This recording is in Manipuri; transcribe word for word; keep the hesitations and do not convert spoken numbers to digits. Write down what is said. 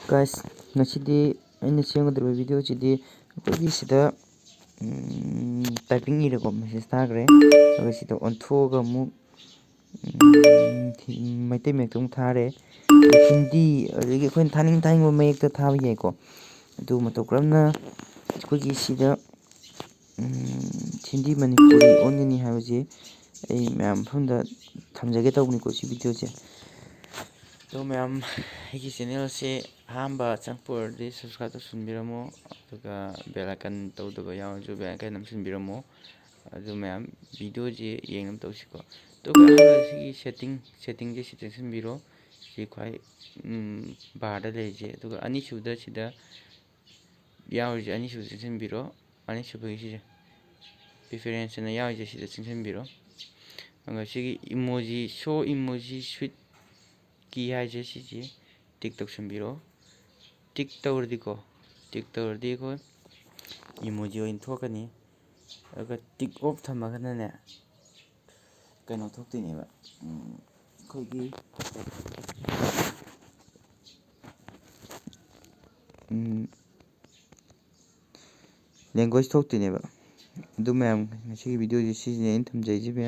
Guys, ꯉꯁꯤꯗꯤ ꯑꯩꯅ ꯁꯦꯝꯒꯗꯧꯔꯤꯕ video ꯁꯤꯗꯤ ꯑꯩꯈꯣꯏꯒꯤ ꯁꯤꯗ, ꯎꯝ, typing ꯏꯔꯦꯀꯣ, message ꯊꯥꯈ꯭ꯔꯦ꯫ ꯑꯗꯨꯒ ꯁꯤꯗ ꯑꯣꯟꯊꯣꯛꯑꯒ ꯑꯃꯨꯛ, ꯎꯝ, ꯃꯩꯇꯩ ꯃꯌꯦꯛꯇ ꯑꯃꯨꯛ ꯊꯥꯔꯦ꯫ ꯍꯤꯟꯗꯤ, ꯑꯗꯒꯤ ꯑꯩꯈꯣꯏꯅ ꯊꯥꯅꯤꯡ ꯊꯥꯅꯤꯡꯕ ꯃꯌꯦꯛꯇ ꯊꯥꯕ ꯌꯥꯏꯀꯣ꯫ ꯑꯗꯨ ꯃꯇꯧ ꯀꯔꯝꯅ ꯑꯩꯈꯣꯏꯒꯤ ꯁꯤꯗ, ꯎꯝ, ꯍꯤꯟꯗꯤ ꯃꯅꯤꯄꯨꯔꯤ ꯑꯣꯟꯒꯅꯤ ꯍꯥꯏꯕꯁꯤ ꯑꯩ ꯃꯌꯥꯝ ꯃꯐꯝꯗ ꯊꯝꯖꯒꯦ ꯇꯧꯕꯅꯤꯀꯣ, ꯁꯤ video ꯁꯦ꯫ ꯑꯗꯣ ꯃꯌꯥꯝ, ꯑꯩꯒꯤ channel ꯁꯦ ꯑꯍꯥꯟꯕ ꯆꯪꯉꯛꯄ ꯑꯣꯏꯔꯗꯤ subscribe ꯇꯧꯁꯤꯟꯕꯤꯔꯝꯃꯣ, ꯑꯗꯨꯒ bell icon ꯇꯧꯗꯕ ꯌꯥꯎꯔꯁꯨ bell icon ꯅꯝꯁꯤꯟꯕꯤꯔꯝꯃꯣ꯫ ꯑꯗꯨ ꯃꯌꯥꯝ, video ꯁꯦ ꯌꯦꯡꯅꯕ ꯇꯧꯁꯤꯀꯣ꯫ ꯑꯗꯨꯒ ꯑꯍꯥꯟꯕꯗ ꯁꯤꯒꯤ setting, setting ꯁꯦ ꯁꯤ ꯆꯪꯁꯤꯟꯕꯤꯔꯣ꯫ ꯁꯤ ꯈ꯭ꯋꯥꯏ, ꯎꯝ, bar ꯗ ꯂꯩꯔꯤꯁꯦ꯫ ꯑꯗꯨꯒ ꯑꯅꯤꯁꯨꯕꯗ ꯁꯤꯗ ꯌꯥꯎꯔꯤꯁꯦ, ꯑꯅꯤꯁꯨꯕ ꯆꯪꯁꯤꯟꯕꯤꯔꯣ꯫ ꯑꯅꯤꯁꯨꯕꯒꯤ ꯁꯤꯁꯦ, preference ꯑꯅ ꯌꯥꯎꯔꯤꯁꯦ, ꯁꯤꯗ ꯆꯪꯁꯤꯟꯕꯤꯔꯣ꯫ ꯑꯗꯨꯒ ꯁꯤꯒꯤ emoji, show emoji sweet key ꯍꯥꯏꯁꯦ, ꯁꯤꯁꯦ tick ꯇꯧꯁꯤꯟꯕꯤꯔꯣ꯫ Tick ꯇꯧꯔꯗꯤꯀꯣ, tick ꯇꯧꯔꯗꯤ ꯑꯩꯈꯣꯏ emoji ꯑꯣꯏꯅ ꯊꯣꯛꯀꯅꯤ꯫ ꯑꯗꯨꯒ tick off ꯊꯝꯃꯒꯅꯅꯦ, ꯀꯩꯅꯣ ꯊꯣꯛꯇꯣꯏꯅꯦꯕ, ꯎꯝ, ꯑꯩꯈꯣꯏꯒꯤ, ꯎꯝ, language ꯊꯣꯛꯇꯣꯏꯅꯦꯕ꯫ ꯑꯗꯨ ꯃꯌꯥꯝ, ꯉꯁꯤꯒꯤ video ꯁꯦ ꯁꯤꯁꯤꯅꯦ ꯑꯩꯅ ꯊꯝꯖꯩꯁꯦ ꯃꯌꯥꯝ꯫